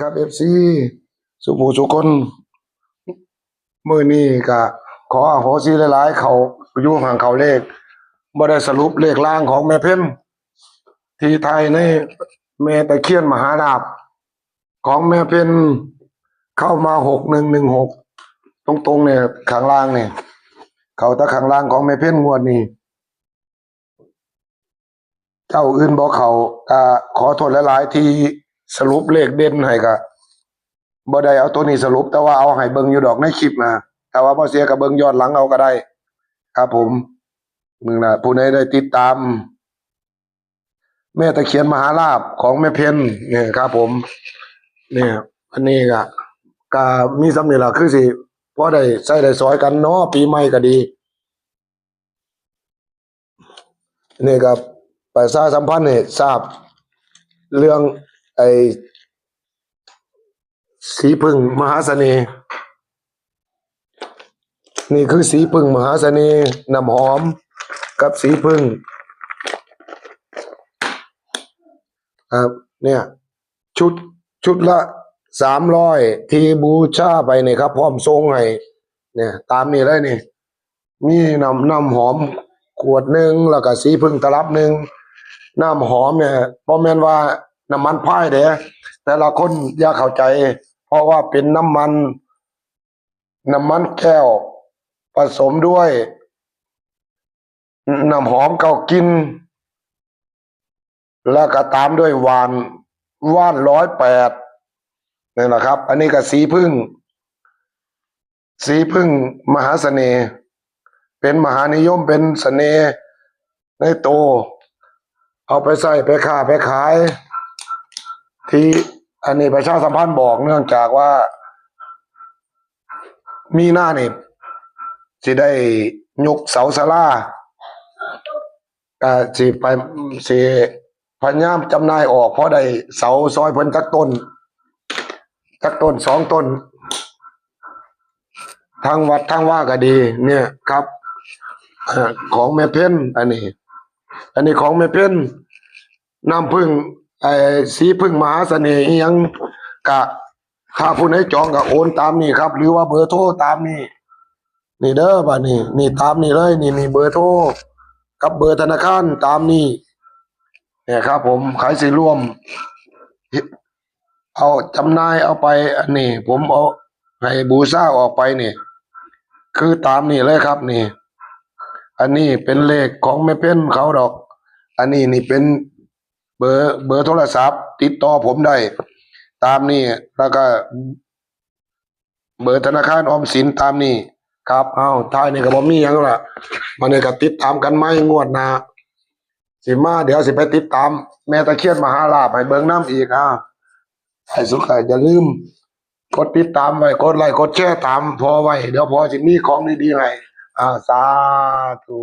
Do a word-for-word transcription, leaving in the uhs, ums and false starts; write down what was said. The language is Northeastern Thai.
ครับ เอฟซี สุผู้สุคน มื้อนี้ก็ขออโหสิหลายๆ เขาอยู่ห่างเขาเลข บ่ได้สรุปเลขล่างของแม่เพ็ญ ที่ไทยในแม่ตะเคียนมหาลาภของแม่เพ็ญ เข้ามา หกหนึ่งหนึ่งหก ตรงๆ เนี่ย ข้างล่างเนี่ย เขาตะข้างล่างของแม่เพ็ญงวดนี้ เจ้าอื่นบ่เข้า ก็ขอโทษหลายๆ ที่สรุปเลขเด่นให้ก็บ่ได้เอาตัวนี้สรุป แต่ว่าเอาให้เบิ่งอยู่ดอกในคลิปนะ แต่ว่าบ่เสียก็เบิ่งย้อนหลังเอาก็ได้ ครับผม นึงนะ ผู้ใดได้ติดตาม แม่ตะเคียนมหาลาภของแม่เพ็ญเนี่ยครับผม เนี่ย อันนี้ก็ ก็มีส่ำนี่ล่ะ คือสิพอได้ใช้ได้สอยกันเนาะ ปีใหม่ก็ดี นี่ก็ประชาสัมพันธ์ให้ทราบเรื่องไอ้สีผึ้งมหาเสน่ห์ นี่คือสีผึ้งมหาเสน่ห์ น้ำหอมกับสีผึ้ง ครับ เนี่ย ชุด ชุดละ สามร้อย ที่บูชาไปนี่ครับ พร้อมส่งให้ เนี่ย ตามนี้เลยนี่ มีน้ำ น้ำหอมขวดหนึ่ง แล้วก็สีผึ้งตลับหนึ่ง น้ำหอมเนี่ย บ่แม่นว่าน้ำมันพายเด้ แต่ละคนอย่าเข้าใจ เพราะว่าเป็นน้ำมัน น้ำมันแก้ว ผสมด้วย น้ำหอมเก้ากลิ่น แล้วก็ตามด้วยว่าน ว่านร้อยแปด นี่แหละครับ อันนี้ก็สีผึ้ง สีผึ้งมหาเสน่ห์ เป็นมหานิยม เป็นเสน่ห์ในโต เอาไปใช้ไปค้าไปขาย ที่อันนี้ประชาสัมพันธ์บอก เนื่องจากว่า มีนานี่สิได้ยกเสาศาลา ก็สิไป สิพยายามจำหน่ายออก พอได้เสาซอยเพิ่นจักต้น จักต้นสองต้น ทางวัดทางวาก็ดี เนี่ยครับ เอ่อ ของแม่เพ็ญ อันนี้ อันนี้ของแม่เพ็ญ น้ำผึ้ง ไอ้สีผึ้งมหาเสน่ห์อิหยัง กะ ถ้าผู้ใดจองก็โอนตามนี้ครับ หรือว่าเบอร์โทรตามนี้ นี่เด้อ บัดนี้ นี่ตามนี้เลย นี่ นี่เบอร์โทร กับเบอร์ธนาคารตามนี้ เนี่ยครับผม ใครสิร่วม เอาจำหน่ายเอาไป อันนี้ ผมเอาให้บูชาออกไปนี่ คือตามนี้เลยครับนี่ อันนี้เป็นเลขของแม่เพ็ญเขาดอก อันนี้นี่เป็นเบอร์ เบอร์โทรศัพท์ ติดต่อผมได้ ตามนี้ แล้วก็ เบอร์ธนาคารออมสินตามนี้ครับ เอ้า ท้ายนี่ก็บ่มีหยังละ บัดนี้ก็ติดตามกันใหม่งวดหน้า สิมา เดี๋ยวสิไปติดตามแม่ตะเคียนมหาลาภให้เบิ่งนำอีก อ่า ให้สุดก็อย่าลืมกดติดตามไว้ กดไลค์ กดแชร์ตามพ่อไว้ เดี๋ยวพ่อสิมีของดีๆให้ อ่า สาธุ